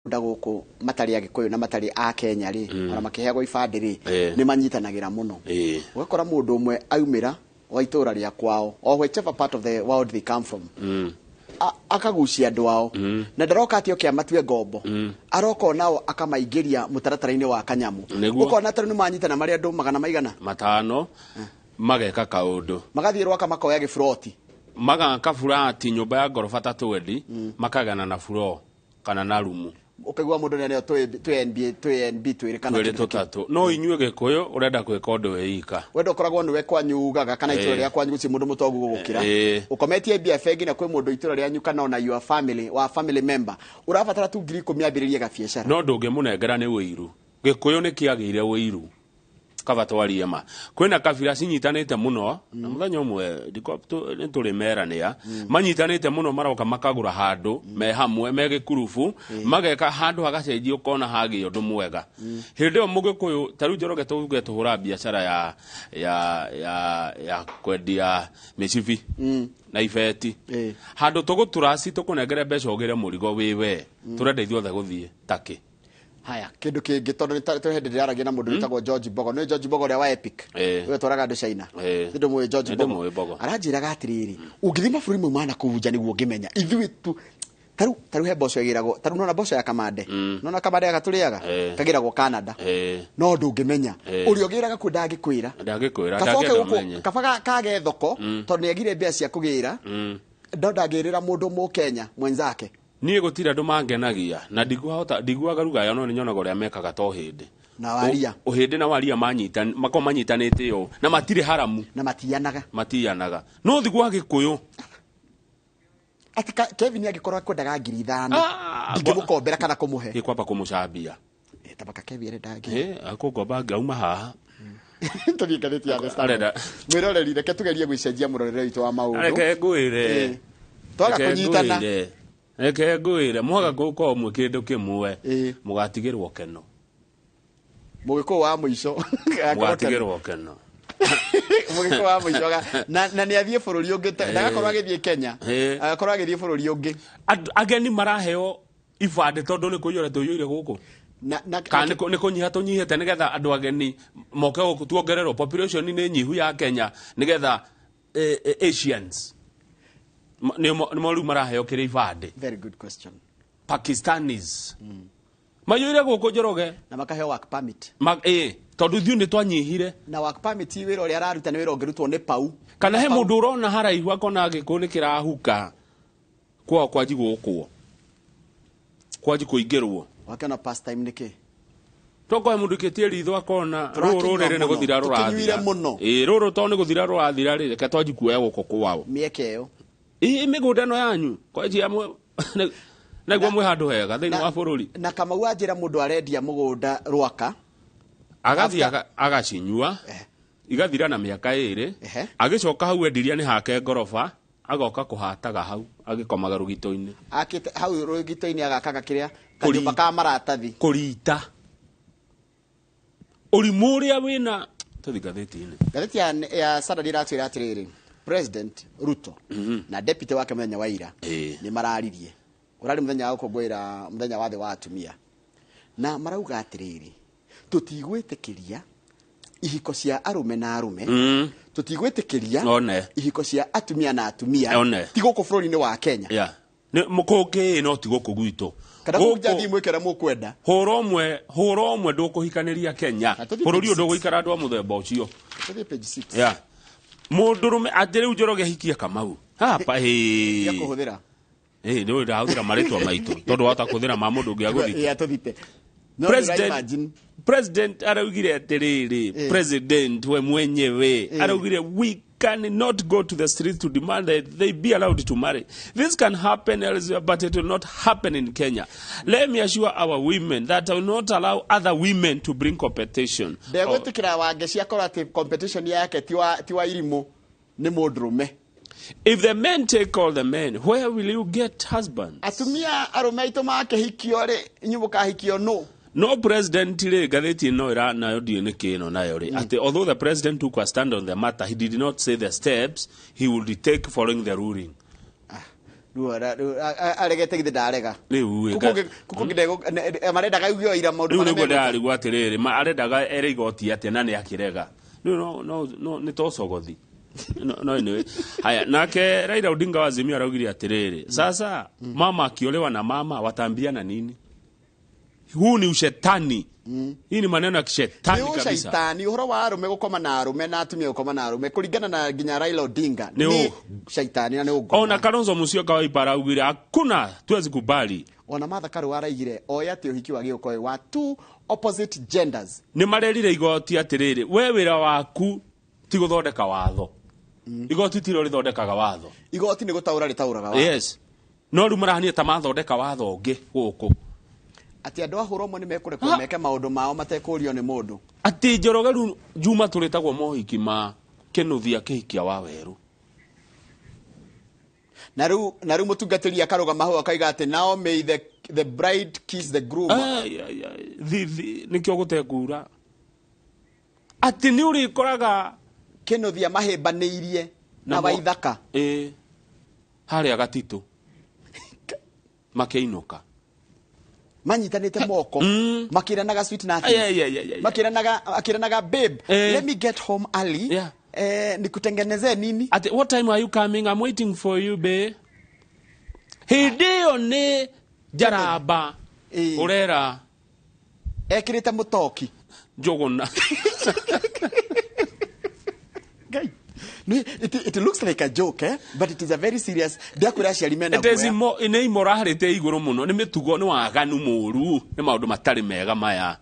Gũkũ matarĩ Agĩkũyũ na matarĩ a Kenya rĩ, ona makĩheagwo ibandĩ rĩ, nĩ manyitanagĩra mũno. Ũgakora mũndũ ũmwe aumĩra wa itũra rĩa kwao, or whichever part of the world they come from, akagucia andũ ao, na ndaroka atĩ oke amatue ngombo, aroka onao akamaingĩria mũtaratara-inĩ wa kanyamu. Ũkona tarĩu nĩ manyitana marĩ andũ magana maigana 500 mageka kaũndũ. Magathiĩ Rwaka makoya gĩburoti. Magaka burati, nyũmba ya ngoroba ta 20, makagana na floor kana na rumu. Ũkaigua mũndũ nĩ twĩ NB, twĩ NB twĩrĩ kana twĩrĩ, kĩndũ ta kĩu. Tũtatũ, no inyuĩ Gĩkũyũ ũrenda gwĩka ũndũ wĩ ika. Wendo ũkoragwo nĩwe kwanyu ugaga kana itũra rĩa kwanyu gũtirĩ mũndũ mũtongu gũgũkĩra. Ũkometie mbia bengi na kwĩ mũndũ itũra rĩanyu kana ona your family wa family member ũrabatara tu 10,000 ambĩrĩrie gabiacara. No ndũngĩmũnengera nĩ ũiru. Gĩkũyũ nĩ kĩagĩire ũiru. Kaba twarie ma, kwĩna kabira cinyitanĩte mũno na mũthenya ũmwe nĩ tũrĩmeranĩa manyitanĩte mũno, maroka makagũra handũ me hamwe me gĩkurubu, mageka handũ hagacenjia, ũkona hagĩa ũndũ mwega. Hĩndĩ ĩyo Mũgĩkũyũ ta rĩu Njoroge, tuge tũhũra biacara ya kwendia mĩcibi na ibeti, handũ tũgũtũraci tũkũnengere mbeca ũgĩre mũrigo wĩ we, tũrenda ithuothe gũthiĩ takĩ. Haya, kĩndũ kĩngĩ, tondũ nĩ twĩ hĩndĩ ndĩraragia na mũndũ wĩtagwo George Mbogo. Nĩ George Mbogo ũrĩa wa Epic, ũrĩa ũtwaraga andũ China. Nĩ ndũmũĩ George Nĩ Mbogo? Ndĩmũĩ Mbogo. Aranjĩraga atĩrĩrĩ, ũngĩthiĩ mabũrũri mau mana kũu nja nĩguo ũngĩmenya ithuĩ tu tarĩu he mboco ĩgĩragwo, tarĩu nona mboco ya Kamande, nona Kamande gaka tũrĩaga, kagĩragwo Canada, no ndũngĩmenya. Ũrĩa ũgĩraga kuo ndangĩkwĩra. Ndangĩkwĩra. Kaba oke ndangĩenda gũkũ ũmenye. Kaba kage thoko tondũ nĩ agire mbia cia kũgĩra, no ndangĩrĩra mũndũ Mũkenya mwenzake. Niĩ gũtirĩ andũ mangenagia na ndiguahota ndiguaga ruga no nĩ nyonaga ũrĩa mekaga to hĩndĩ na waria. Ũhĩndĩ na waria manyita makorwo manyitanĩte ũũ na matirĩ haramu. Na matiyanaga. Matiyanaga, no thi gwa Gĩkũyũ. Ati Kevin angĩkorwo akwendaga 5,000, Ah, ndingĩmũkombera kana kũmũhe. Gĩkwamba kũmũcambia. Eh, tabaka Kevin arenda ngiri. Eh, akũngomba ngauma haha. Tũthiĩ ngathĩti ya The Standard. Mwĩroreri, reke tugerie gwĩcenjia mũrorere witũ wa maũndũ. Reke ngwĩre. Twaga Reke kũnyitana. ngwĩre. Reke ngwĩre, mwaga gũkorwo mwĩ kĩndũ kĩmwe, mũgatigĩrwo keno. Mũgĩkũyũ wa mũico. Mũgatigĩrwo keno. Mũgĩkũyũ wa mũico na nĩ athiĩ bũrũri ũngĩ, ndagakorwo agĩthiĩ Kenya, agakorwo agĩthiĩ bũrũri ũngĩ. Ageni maraheo ibandĩ tondũ nĩ kũiyũra tũiyũire gũkũ na kana nĩ kũnyiha tũnyihĩte nĩgetha andũ ageni moke gũkũ tuongererwo population nĩ nyihu ya Kenya, nĩgetha Asians nĩmo rĩu maraheo kĩrĩ ibandĩ. Very good question. Pakistanis maiyũire gũkũ, Njoroge. Na makaheo work permit. Tondũ ithuĩ nĩ twanyihire. Na work permit, wĩra ũrĩa araruta nĩ wĩra ũngĩrutwo nĩ pau. Kana he mũndũ ũrona haraihu akona Gĩkũyũ nĩ kĩrahuka kwao, kwanji gũkwo, kwanji kũingĩrwo. Wakĩona pastime nĩ kĩ? Tokorwo he mũndũ ikĩtie ritho akona rũrũ Tũrakĩnyua rũrĩrĩ nĩ mũno. gũthira Tũkĩnyuire rũrathira. mũno. Ĩ, rũrũ to nĩ gũthira rũrathira rĩ, reke twanji kuoya gũkũ kwao. Mĩeke ĩyo. Ĩ mĩgũnda ĩno yanyu kwanjia naiguo mwĩ handũ hega thĩinĩ wa bũrũri. Na Kamau anjĩra mũndũ arendia mũgũnda Rwaka. Agathiĩ agacinyua igathira na mĩaka 2. Agĩcoka hau endiria nĩ hake ngoroba, agoka kũhataga hau agĩkomaga rũgito-inĩ. Akĩte hau rũgito-inĩ, agakaga kĩrĩa kanyũmba ka maratathi. Kũrita ũrimũ ũrĩa wĩna tũthi ngathĩti-inĩ. Ngathĩti ya Standard iratwĩra atĩrĩrĩ, President Ruto na deputy wake mũthenya wa ira nĩ mararirie, ũrarĩ mũthenya wa gũkũngũĩra mũthenya wa thĩ wa atumia, na marauga atĩrĩrĩ, tũtigwĩtĩkĩria ihiko cia arũme na arũme, tũtigwĩtĩkĩria One. ihiko cia atumia na atumia, One. ti gũkũ bũrũri-inĩ wa Kenya. Yeah. Nĩ kũngĩ no ti gũkũ gwitũ. Kana Gũkũ- kũnja thiĩ mwĩke ũrĩa mũkwenda. Hũra ũmwe, hũra ũmwe, ndũkũhikanĩria Kenya. Na tũthiĩ bũrũri page ũyũ ndũgũikara andũ a mũthemba ũcio. Tũthiĩ page 6. Yeah. Mũndũrũme atĩ rĩu Njoroge hikia Kamau hapa cia ĩ kũhũthĩra. Ĩ nĩ ndahũthĩra marĩtwa maitũ tondũ wahota kũhũthĩra ma mũndũ ũngĩ agũthike. Yeah, tũthite. No President, imagine. President araugire atĩrĩrĩ, president we mwenyewe araugire, "We cannot go to the streets to demand that they be allowed to marry. This can happen elsewhere, but it will not happen in Kenya. Let me assure our women that I will not allow other women to bring competition." Ndegwĩtĩkĩra wange ciakorwo atĩ competition yake ti wa irimũ, nĩ mũndũrũme. "If the men take all the men, where will you get husbands?" Atumia arũme aitũ makĩhikio rĩ, inyuĩ mũkahikio nũ? No president rĩ, ngathĩti ĩno ĩra nayo ndiũĩ nĩ kĩ ĩno nayo rĩ, atĩ although the president took a stand on the matter, he did not say the steps he would take following the ruling. Rĩu aregete githĩ ndarega. Rĩu Kuku ngide marendaga yugio ira maũndũ rĩu marĩa nĩguo megwĩka. ndĩrarigwo atĩrĩrĩ, arendaga ere igoti atĩa na nĩ akĩrega. Rĩu no no no nĩ to cogothi. No anyway. Haya, nake Raila Odinga wa Azimio araugire atĩrĩrĩ, sasa mama akiolewa na mama wataambiana nini? Huu ni ushetani. Hii ni maneno ya kishetani Nĩ kabisa. ũcaitani ũhoro wa arũme gũkoma na arũme na atumia gũkoma na arũme kũringana na nginya Raila Odinga. Nĩ Nĩ caitani na nĩ ũngoma. Ona Kalonzo Musyoka wa Wiper araugire hakuna, tuwezi kubali. Ona Martha Karua araigire oya atĩ ũhiki wa gĩũkoĩ wa two opposite genders. Nĩ marerire igoti atĩrĩrĩ, we wĩra waku ti gũthondeka watho. Igoti tiro rĩthondekaga watho. Igoti nĩ gũtaũra rĩtaũraga watho. Yes. No rĩu marahania ta mathondeka watho ũngĩ gũkũ. Atĩ andũ a hũra ũmwe nĩ mekũrekwo meke maũndũ mao matekũrio nĩ mũndũ. Atĩ Njoroge rĩu Juma tũrĩtagwo mohiki ma kĩnuthia kĩhikia wa werũ. Na rĩu mũtungatĩri akarũgama hau akaiga atĩ now may the bride kiss the groom. Ai, ai, ai, thithi nĩkĩo gũtekura. Atĩ nĩ ũrĩkoraga kĩnuthia mahĩmbanĩirie na Waithaka. Ĩĩ. Harĩa Gatitũ. Makĩinũka. Manyitanĩte moko. Makĩranaga sweet nothings. Ai, ai, ai, ai, ai. Makĩranaga, akĩranaga babe, let me get home early. Nikutengenezee nini? Ati, what time are you coming? I'm waiting for you, babe. Hĩndĩ ĩyo nĩ njaramba ũrera ekĩrĩte mũtoki. Njũgũna. Ngai. It looks like a joke, eh? But it is a very serious. Ndiakwĩra aciari mena It is guoya. nĩ imorality igũrũ mũno, nĩ mĩtugo, nĩ waganu mũru, nĩ maũndũ matarĩ mega maya.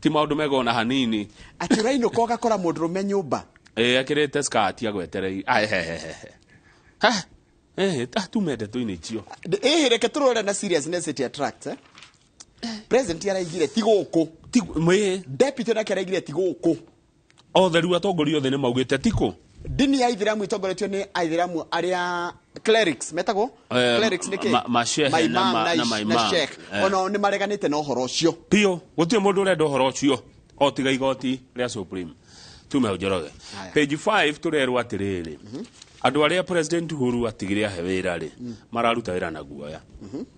Ti maũndũ mega ona hanini. Atĩ ũrainũka ũgakora mũndũrũme nyũmba. Ekĩrĩte skirt agwetereire. Ai, he, he, he, he. Ha? Tume ndeto-inĩ icio. Reke tũrore na seriousness it attracts, eh? President araigire ti gũkũ. Ti mwĩ. Deputy nake araigire ti gũkũ. Othe rĩu atongoria othe nĩ maugĩte ti kũ. Ndini ya Ithiramu itongoretio nĩ Aithiramu arĩa clerics metagwo? Clerics nĩ kĩ? Mashehe Maimam na na maimam. sheikh. Onao nĩ mareganĩte na ũhoro ũcio. Biũ, gũtirĩ mũndũ ũrenda ũhoro ũcio o tiga igoti rĩa Supreme. Tume hau Njoroge. Haya. Page 5 tũrerwo atĩrĩrĩ. Andũ arĩa President Uhuru atigire ahe wĩra rĩ, mararuta wĩra na guoya.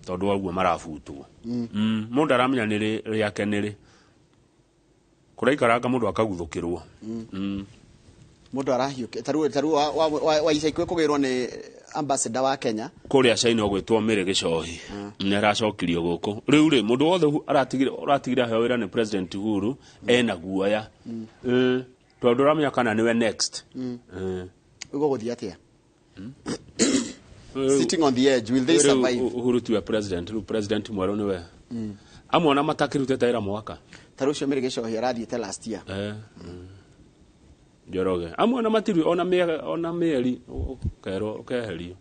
Tondũ wa ũguo marabutwo. Mũndũ aramenya nĩ rĩ, rĩake nĩ rĩ. Kũraikaranga mũndũ akaguthũkĩrwo. Mũndũ arahiũka. Ta rĩu wa ica ikuhĩ kũgĩrwo nĩ ambassador wa Kenya. Kũrĩa China ũgwĩtwo Mary Gĩcohi. Nĩ aracokirio gũkũ. Rĩu rĩ, mũndũ wothe ũratigire aheo wĩra nĩ President Uhuru, ena guoya. Tondũ ũramenya kana nĩwe next. Ũguo gũthiĩ atĩa? Sitting on the edge, will they Rĩu survive? Uhuru tiwe president, rĩu president mwerũ nĩwe. Amwe ona matakĩrutĩte wĩra mwaka. Ta rĩu ũcio Mary Gĩcohi arathiĩte last year. Njoroge. Amwe ona matirĩ, ona mĩeri, ũkerwo, ũkeherio.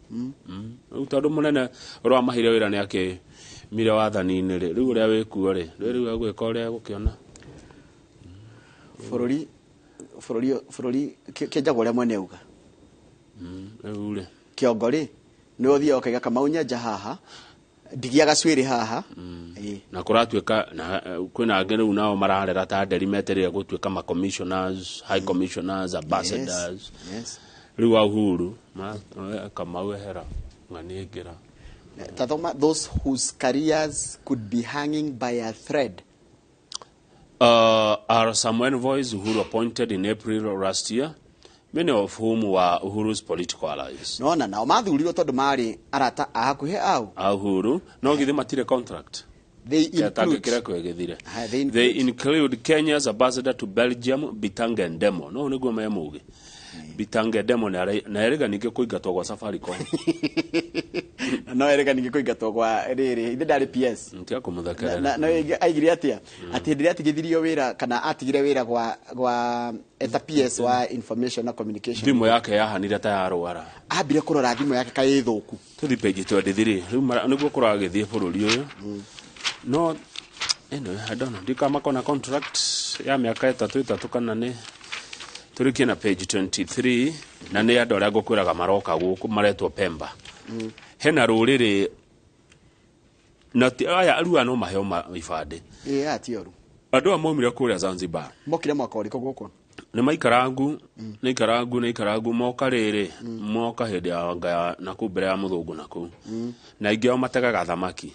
Rĩu tondũ mũnene ũrĩa wamaheire wĩra nĩ akĩmire wathani-inĩ rĩ, rĩu ũrĩa wĩkuo rĩ, rĩu egwĩka ũrĩa egũkĩona. Bũrũri, bũrũri, bũrũri, kĩenjagwo ũrĩa mwene auga. Rĩu rĩ. Kĩongo rĩ, nĩ ũthiaga ũkaiga Kamau nyenja haha, ndigia gacuĩrĩ haha. Na kũratuĩka, na kwĩna angĩ rĩu nao mararera ta nderi metereire gũtuĩka ma commissioners, high commissioners, ambassadors. Rĩu wa Uhuru, Kamau ehera, ng'ania ingĩra. Tathoma, those whose careers could be hanging by a thread. Are some envoys Uhuru appointed in April last year, many of whom were Uhuru's political allies. No, na nao mathurirwo tondu mari arata a hakuhi au. A Uhuru, no githĩ matirĩ contract. They Kĩatangĩ include kĩrĩa kwegethire. They They include include Kenya's ambassador to Belgium, Bitange Ndemo. No nĩguo me mũgĩ. Bitange Ndemo nĩ erĩga ningĩ kũingatwo gwa Safaricom. No erĩga ningĩ kũingatwo gwa rĩrĩ, ithe ndarĩ PS. Ntiga kũmũthekerera. Na aigire atĩa? Atĩ hĩndĩ ĩrĩa atigithirio wĩra kana atigire wĩra gwa eta PS wa information na communication. Thimũ yake yahanire ta yarwara. Ambire kũrora thimũ yake kaĩ thũku. Tũthiĩ page 23. Rĩu nĩguo kũragĩthiĩ bũrũri ũyũ. No, anyway, I don't know. Ndikamakona contract ya mĩaka ĩtatũ ĩtatũ kana nĩ tũrĩkie na page 23 na nĩ andũ arĩa ngũkwĩraga maroka gũkũ maretwo Pemba. Hena rũrĩrĩ na ti, aya arua no maheo ibandĩ. Ĩĩ, aya ti oru. Andũ aya maumire kũrĩa Zanzibar. Mokire mwaka ũrĩkũ gũkũ? Nĩ maikarangu, nĩ ikarangu, nĩ ikarangu moka rĩrĩ, moka hĩndĩ ya ngaya na kũu mbere ya mũthũngũ na kũu, na aingĩ ao mategaga thamaki,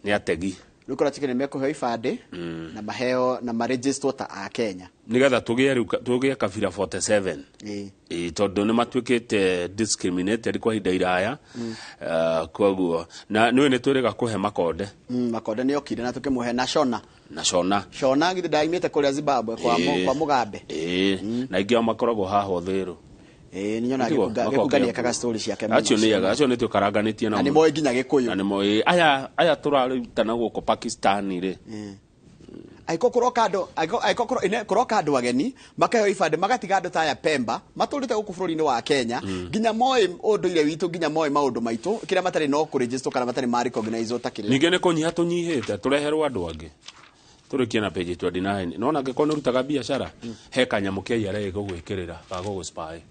nĩ ategi. Rĩu kũratuĩka nĩ mekũheo ibandĩ na maheo na marejistwo ta a Kenya. Nĩgetha tũgĩe rĩu tũgĩe kabira 47. Ĩĩ, tondũ nĩ matuĩkĩte discriminated kwa ihinda iraya. Koguo na nĩũĩ nĩ twĩrĩga kũhe Makonde. Makonde nĩ okire na tũkĩmũhe na Shona. Na Shona. Shona githĩ ndaimĩte kũrĩa Zimbabwe kwa kwa Mugabe. Ĩĩ, na aingĩ ao makoragwo haha Ũthĩrũ. Ĩĩ, nĩ nyonaga Nĩguo, Gĩkunga nĩekaga story ciake mũno. Acio nĩ ega, acio nĩ tũkaranganĩtie nao. Na nĩ moĩ nginya Gĩkũyũ. Na nĩ moĩ. Aya tũrarutana gũkũ Pakistan rĩ. Angĩkorwo kũroka andũ, angĩkorwo kũroka andũ ageni, makaheo ibandĩ, magatiga andũ ta aya Pemba, matũrĩte gũkũ bũrũri-inĩ wa Kenya, nginya moĩ ũndũire witũ, nginya moĩ maũndũ maitũ, kĩrĩa matarĩ no kũregister kana matarĩ ma recognize ta kĩrĩa. Ningĩ nĩ kũnyiha tũnyihĩte, tũreherwo andũ angĩ. Tũrĩkie na page 29. No ona angĩkorwo nĩ ũrutaga biacara, he kanyamũ KRA ĩgũgwĩkĩrĩra, ga gũgũ spy.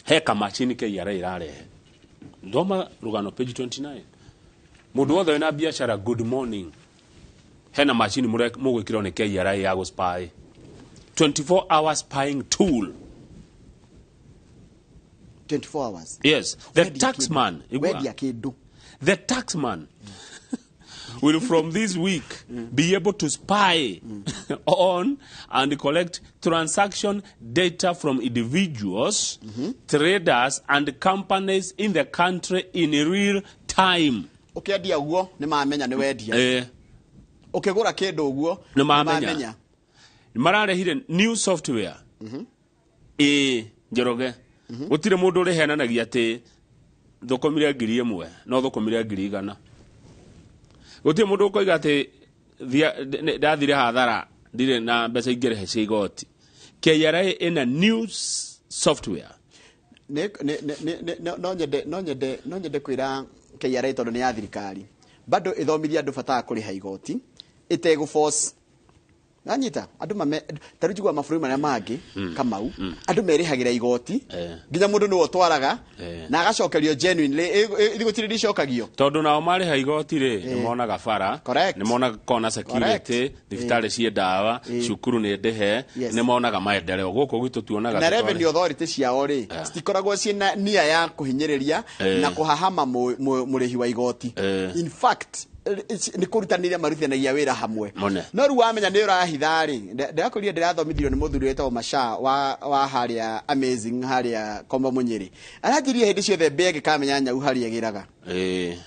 He kamachini KRA ĩrarehe. Thoma rũgano page 29. Mũndũ wothe wĩna biacara, good morning. Hena machini mũgwĩkĩrwo nĩ KRA ya gũ spy. 24 hour spying tool. 24 hours. Yes, the Wendia tax kĩndũ. man. Igua. Wendia kĩndũ. The tax man will from this week be able to spy on and collect transaction data from individuals, traders and companies in the country in real time. Ũkĩendia ũguo nĩ mamenya nĩ wendia. Ũkĩgũra kĩndũ ũguo Nĩ mamenya. nĩ mamenya. Mararehire new software. Njoroge. Gũtirĩ mũndũ ũrĩhenanagia atĩ thũkũmire ngiri ĩmwe, no thũkũmire ngiri igana. Gũtirĩ mũndũ ũkoiga atĩ ndathire hathara, ndirĩ na mbeca ingĩrĩhe cia igoti. KRA ĩna new software. No nyende kwĩra KRA tondũ nĩ ya thirikari. Bado ĩthomithia andũ bata wa kũrĩha igoti, ĩtegũ force. Nanyita, andũ mame, ta rĩu njiguaga mabũrũri marĩa mangĩ, Kamau, andũ merĩhagĩra igoti, nginya mũndũ nĩwe ũtwaraga, na agacokerio genuinely, ithuĩ gũtirĩ rĩcokagio. Tondũ nao marĩha igoti rĩ, nĩ monaga bara, nĩ monaga kona security, thibitarĩ ciĩ ndawa, cukuru nĩ ndĩhe, nĩ monaga maendeleo. Gũkũ gwitũ tuonaga Na tũtware. revenue authority ciao rĩ, citikoragwo ciĩna nia ya kũhinyĩrĩria na kũhahama mũrĩhi wa igoti. In fact, nĩ kũrutanĩria marutithanagia wĩra hamwe. Mone. No rĩu wamenya nĩ ũrahitha rĩ, ndĩrakorire ndĩrathomithirio nĩ mũthuri wĩtagwo Masha wa harĩa Amazing, harĩa Kombo Mũnyĩrĩ. Aranjirie hĩndĩ ciothe mbĩa ĩngĩkamenya nyau harĩa ĩgĩraga.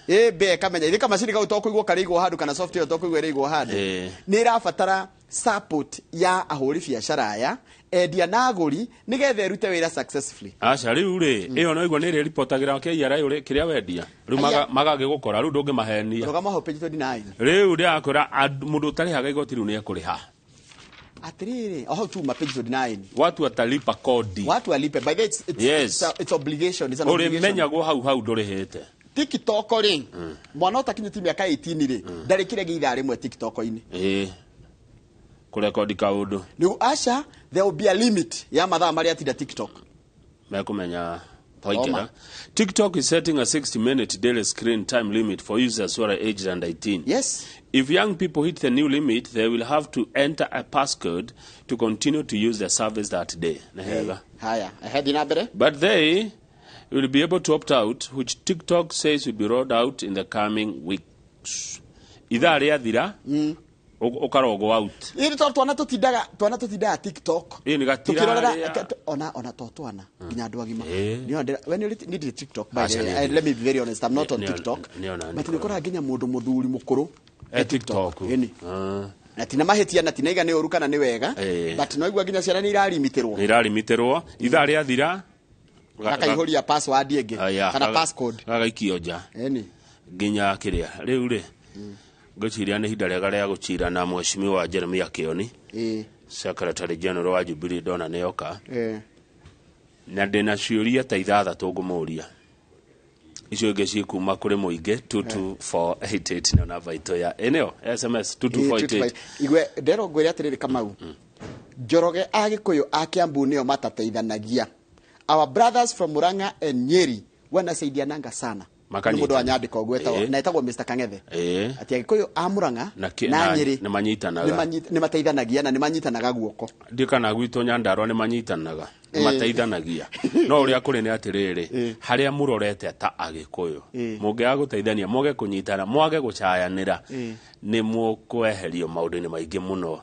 Mbĩa ĩkamenya. Ithe kamacini kau to kũigwo karĩigwo handũ kana software to kũigwo ĩrĩigwo handũ. Nĩ ĩrabatara support ya ahũri biacara aya, endia na agũri, nĩgetha ĩrute wĩra successfully. Aca, rĩu rĩ, ĩyo no igua nĩ ĩrĩa ĩribotagĩra KRA ũrĩa kĩrĩa wendia. Rĩu magagĩgũkora, rĩu ndũngĩmahenia. Rũgama hau page 29. Rĩu ndĩrakwĩra, mũndũ ũtarĩhaga igoti rĩu nĩekũrĩha. Atĩrĩrĩ, o hau tuma page 29. Watu watalipa kodi. Watu walipe. By the way, it's obligation. It's an obligation. Ũrĩmenyagwo hau hau ndũrĩhĩte. TikTok rĩ, mwana ũtakinyĩtie mĩaka 18 rĩ, ndarĩkire ithaa rĩmwe TikTok-inĩ. Kũrekodi kaũndũ. Nĩguo, aca, there will be a limit ya mathaa marĩa atinda TikTok. Mekũmenya Thoma. Poikera. TikTok is setting a 60-minute daily screen time limit for users who are aged under 18. If young people hit the new limit, they will have to enter a passcode to continue to use the service that day. Nĩ hega. Haya, ehe, thiĩ na mbere. But they will be able to opt out, which TikTok says will be rolled out in the coming weeks. Ithaa rĩathira, ũkarogwo out. Ĩĩ, tondũ twana tũtindaga TikTok. Ĩĩ, nĩ gatira Tũkĩrorera, harĩa. ona to twana, nginya andũ agima. Ĩĩ. Nĩ ona ndĩra-, we nĩ ũrĩ nĩ ndirĩ TikTok, by the Aca, way. nĩ Let me be very honest, I'm not on Nĩ TikTok. nĩ ona But nĩ nĩ ũkoraga nginya mũndũ mũthuri mũkũrũ E TikTok. Ĩni. Na tina mahĩtia na tina iga nĩ ũru kana nĩ wega. But no igua nginya ciana nĩ irarimitĩrwo. Nĩ irarimitĩrwo. Ithaa rĩathira, Gakaihũria password ĩngĩ, Aya, kana passcode. Gagaikio nja. Ĩni. Nginya kĩrĩa. Rĩu rĩ, ngwĩciria nĩ ihinda rĩega rĩa gũcira na Mheshimiwa Jeremiah Kioni. Secretary General wa Jubilee ndona nĩ oka. Na ndĩna ciũria ta ithathatũ ngũmũria. Icio ingĩ cikuma kũrĩ mũingĩ, 22488 nĩyo namba itũ ya ĩnĩyo SMS, 22488. Igwe, nderwo ngwĩre atĩrĩrĩ Kamau. Njoroge a Gĩkũyũ a Kiambu nĩo matateithanagia. Our brothers from Murang'a and Nyeri wanasaidiananga sana. Nĩ mũndũ wa nyandĩko ũguo etagwo na etagwo Mr Kang'ethe. Atĩ Agĩkũyũ a Murang'a Na kĩ- na na- Nyĩrĩ nĩ manyitanaga. nĩ mateithanagia na nĩ manyitanaga guoko. Ndikana gwitũ Nyandarua nĩ manyitanaga, nĩ mateithanagia, no ũrĩa kũrĩ nĩ atĩrĩrĩ, harĩa mũrorete ta Agĩkũyũ, mũngĩaga gũteithania, mwage kũnyitana, mwage gũcayanĩra, nĩ mũkweherio maũndũ-inĩ maingĩ mũno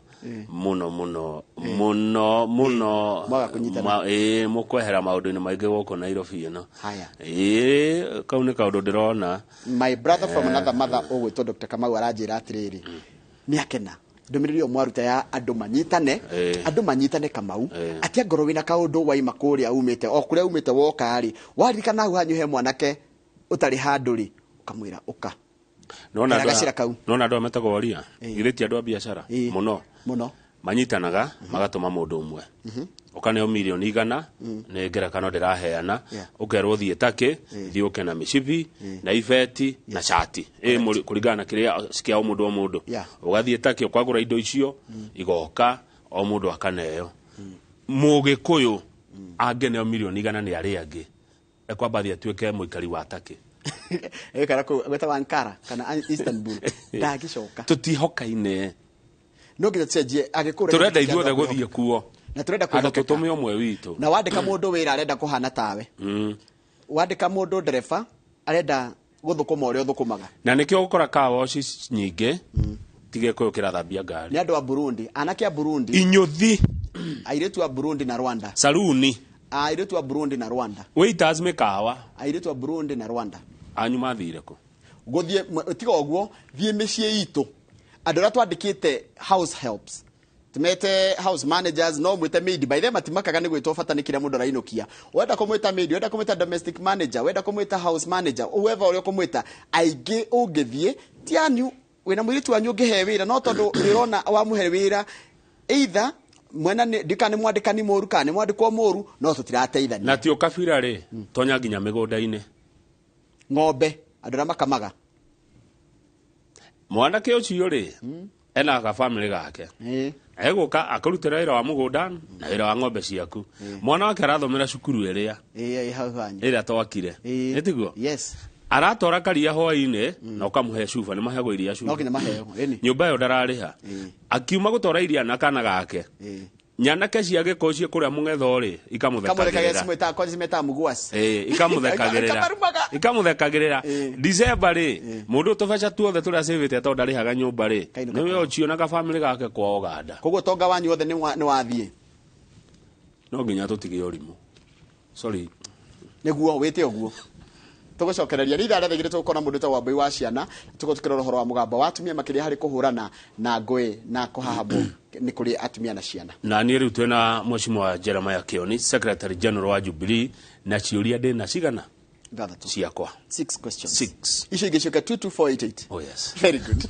mũno mũno mũno mũno. Mwaga kũnyitana. Ĩĩ, mũkwehera maũndũ-inĩ maingĩ gũkũ Nairobi ĩno. Haya. Ĩĩ, kau nĩ kaũndũ ndĩrona. My brother from another mother ũgwĩtwo Dr Kamau aranjĩra atĩrĩrĩ, nĩ akena ndũmĩrĩri ĩyo mwaruta ya andũ manyitane, andũ manyitane. Kamau, atĩ angorwo wĩna kaũndũ waima kũrĩa umĩte, o kũrĩa umĩte woka rĩ, waririkana hau hanyu he mwanake ũtarĩ handũ rĩ, ũkamwĩra ũka. Nona Kera gacĩra kau. Nona andũ aya metagwo waria, githĩ ti andũ a biacara mũno? Mũno. Manyitanaga magatũma mũndũ ũmwe, ũkaneo 100,000,000, nĩ ngerekano ndĩraheana. Ũkerwo thiĩ takĩ, thiĩ ũke na mĩcibi na ibeti na cati ĩ kũringana na kĩrĩa kĩa o mũndũ o mũndũ. Ũgathiĩ takĩ, ũkagũra indo icio, igoka o mũndũ akaneo. Mũgĩkũyũ angĩneo 100,000,000 nĩ arĩa angĩ, ekwamba thiĩ atuĩke mũikari wa takĩ. Ĩkara kũu gwĩtagwo Ankara kana Istanbul, ndangĩcoka. Tũtihokaine. No nginya tũcenjie Agĩkũyũ. Tũrenda ithuothe gũthiĩ kuo. Na tũrenda handũ kwĩhokeka. Tũtũme ũmwe witũ. Na wandĩka mũndũ wĩra, arenda kũhana tawe. Wandĩka mũndũ ndereba, arenda gũthũkũma ũrĩa ũthũkũmaga. Na nĩkĩo ũgũkora car wash nyingĩ ti Gĩkũyũ kĩrathambia ngari. Nĩ andũ a Burundi, anake a Burundi. Inyũthi. Airĩtu a Burundi na Rwanda. Saruni. Airĩtu a Burundi na Rwanda. Waiters mĩkawa. Airĩtu a Burundi na Rwanda. Anyu mathire kũ? Gũthiĩ tiga ũguo, thiĩ mĩciĩ itũ, andũ arĩa twandĩkĩte house helps, tumete house managers, no mwĩte maid, by the way matimakaga nĩ gwĩtwo, bata nĩ kĩrĩa mũndũ arainũkia. Wenda kũmwĩta maid, wenda kũmwĩta domestic manager, wenda kũmwĩta house manager, whoever ũrĩa ũkũmwĩta. Aingĩ ũngĩthiĩ ti anyu wĩna mũirĩtu wanyu ũngĩhe wĩra, no tondũ nĩ ũrona wamũhe wĩra, either mwena nĩ ndika nĩ mwandĩkani mũru kana nĩ mwandĩkwo mũru, no tũtirateithania. Na ti ũkabira rĩ, tonya nginya mĩgũnda-inĩ. Ng'ombe, andũ arĩa makamaga. Mwanake ũcio rĩ, ena gabamĩrĩ gake, egũka akũrutĩra wĩra wa mũgũnda na wĩra wa ng'ombe ciaku. Mwana wake arathomera cukuru ĩrĩa Ĩĩ, hau hanyu. ĩrĩa twakire. Nĩ tiguo? Yes. Aratwara karia hwainĩ na ũkamũhe cuba, nĩ maheagwo iria No cuba. nginya maheo ĩni. Nyũmba ĩyo ndararĩha. Akiuma gũtwara iria na kana gake, nyanake cia gĩkũyũ ciĩ kũrĩa mũng'etho rĩ, kamũthekagĩra. Ikamũthekagĩrĩra. Cimwĩtaga kwanja cimetaga mũgwasi. Ĩĩ, ikamũthekagĩrĩra. Ikamarumaga. Ikamũthekagĩrĩra. December rĩ, mũndũ tũbeca tuothe tũrĩa acĩvĩte tondũ ndarĩhaga nyũmba rĩ, Kainũka. nĩwe ũcio na gabamĩrĩ gake kwa Ũganda. Koguo tonga wanyu wothe nĩ wathiĩ. No nginya tũtige ũrimũ, sorry. Nĩguo wĩte ũguo tũgũcokereria nĩ ithaa rĩa 2:00, tũgũkorwo na mũndũ wĩtagwo Wambui wa ciana, tũgũkorwo tũkĩrora ũhoro wa mũgambo wa atumia makĩria harĩ kũhũrana na ngũĩ na kũhahamwo nĩ kũrĩ atumia na ciana. Na niĩ rĩu twĩna Mheshimiwa Jeremiah Kioni, Secretary General wa Jubilee, na ciũria ndĩna cigana? 6. Ciakwa. Six questions. Six. Icio ingĩ ciũke 22488. Oh yes. Very good.